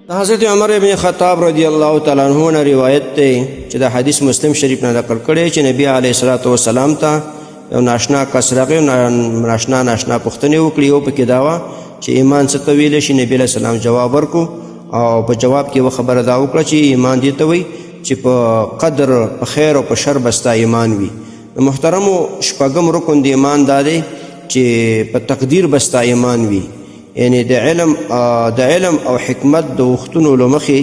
د حضرت عمر ابن خطاب رضی الله تعالی عنہ نه روایت دی چې د حدیث مسلم شریف نه نقل کړي چې نبی علیه الصلاۃ والسلام ته یو ناشنا کس راغی، ناشنا ناشنا پوښتنې وکړي او پکې دا وه چې ایمان څه ته ویلی شي. نبی علیه السلام جواب ورکو او په جواب کې یوه خبره دا وکړه چې ایمان دې ته وایي چې په قدر، په خیر او په شر به ستا ایمان وي. محترمو، شپږم رکن د ایمان دا دی چې په تقدیر به ستا ایمان وي، یعنی د علم او حکمت د وختونو له مخې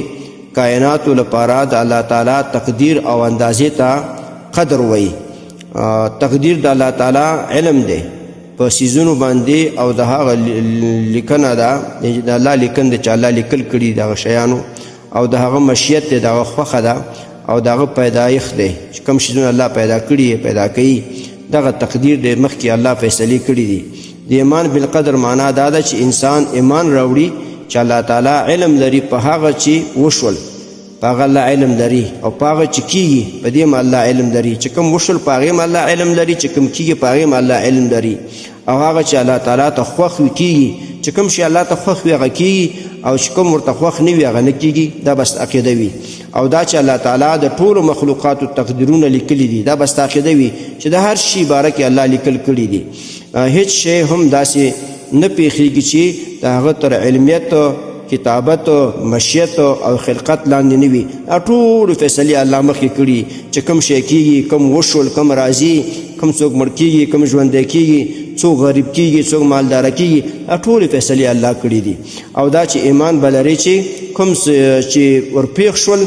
کائناتو لپاره د الله تعالی تقدیر او اندازې ته قدر وایي. تقدیر د الله تعالی علم دی په سیزونو باندې او د هغه لیکنه ده، د الله لیکن دی چې الله لیکل کړي دغه شیانو، او د هغه مشیت دی، د هغه خوښه ده، او د هغه پیدایښت دی چې کوم شیزونه الله پیدا کړي، پیدا کوي، دغه تقدیر دی، مخکې الله فیصلې کړي دي. د ایمان بالقدر معنا دا ده چې انسان ایمان راوړي چې الله تعالی علم لري په هغه چې وشول، په هغه الله علم لري، او په هغه چې کیږي په دې هم الله علم لري. چې کوم وشول په هغې هم الله علم لري، چې کوم کیږي په هغې هم الله علم لري، او هغه چې الله تعالی ته خوښ وي کیږي. چې کوم شی الله ته خوښ وي هغه کیږي، او چې کوم ورته خوښ نه وي هغه نه کیږي. دا بس عقیده وي. او دا چې الله تعالی د ټولو مخلوقاتو تقدیرونه لیکلي دي، دا بس عقیده وي چې د هر شي باره کې الله لیکل کړي دي. هیڅ شی هم داسې نه پیښیږي چې د هغه تر علمیت، کتابت، مشیت او خلقت لاندې نه وي. دا ټول فیصلې الله مخکې کړي چې کوم شی کیږي، کوم وشول، کوم راځي، کوم څوک مړ کیږي، کوم ژوندی کیږي، څوک غریب کیږي، څوک مالدار کیږي، دا ټول فیصلې الله کړي دي. او دا چې ایمان به لري چې کوم چې ورپېښ شول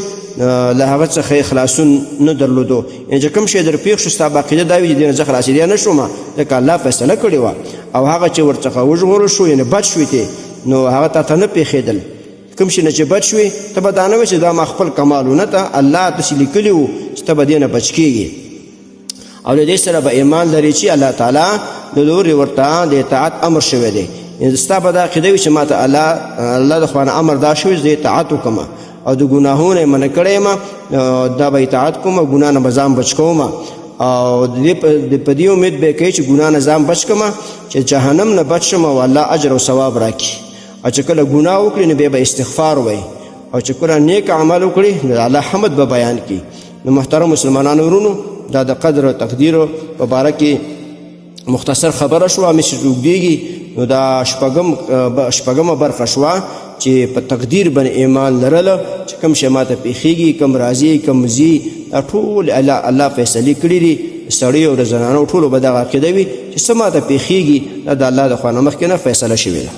له هغه څخه یې خلاصون نه درلودو، یعنې چې کوم شی در پېښ شو ستا به عقیده دا وي چې دې نه زه خلاصېدی نه شوم، ځکه الله فیصله کړې وه. او هغه چې ورڅخه وژغورل شو، یعنې بچ شوې ترې، نو هغه تا ته نه پېښېدل. کوم شي نه چې بچ شوې، ته به دا نه وایې چې دا ما خپل کمال و، نه، ته الله داسې لیکلي وو چې ته به دې نه بچ کېږې. او له دې سره به ایمان لري چې الله تعالی د لوري ورته د اطاعت امر شوی دی، یعنې ستا به دا عقیده وي چې ما ته الله د خوا نه امر دا شوی چې زه اطاعت وکړم، او د ګناهونو یې منع کړی یم، دا به اطاعت کوم او ګناه نه به ځان بچ کوم. او د په دې امید به کوي چې ګناه نه ځان بچ کړم چې جهنم نه بچ شم او الله اجر او ثواب راکړي. او چې کله ګناه وکړي نو بیا به استغفار وایي، او چې کله نیک عمل وکړي نو الله حمد به بیان کړي. نو محترم مسلمانانو ورونو، دا د قدر او تقدیر په باره کې مختصر خبره شوه. مې چې اوږدېږي، نو دا شپږمه برخه شوه چې په تقدیر باندې ایمان لرله چې کوم شی ماته پیښیږي، کوم راځي، کوم ځي، دا ټول الله فیصلې کړي دي. سړی او د زنانو ټولو به دغه عقیده وي چې څه ماته پیښیږي دا د الله د خوا نه مخکې نه فیصله شوې ده.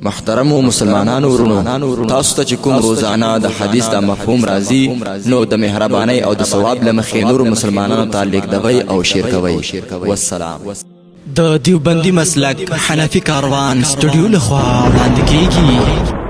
محترمو مسلمانانو ورونو، تاسو ته چې کوم روزانه د حدیث دا مفهوم راځي، نو د مهربانۍ او د ثواب له مخې نورو مسلمانانو ته لیږدوئ او شیر کوئ. والسلام. د دیوبندي مسلک حنفي کاروان سټوډیو لخوا وړاندې کیږي.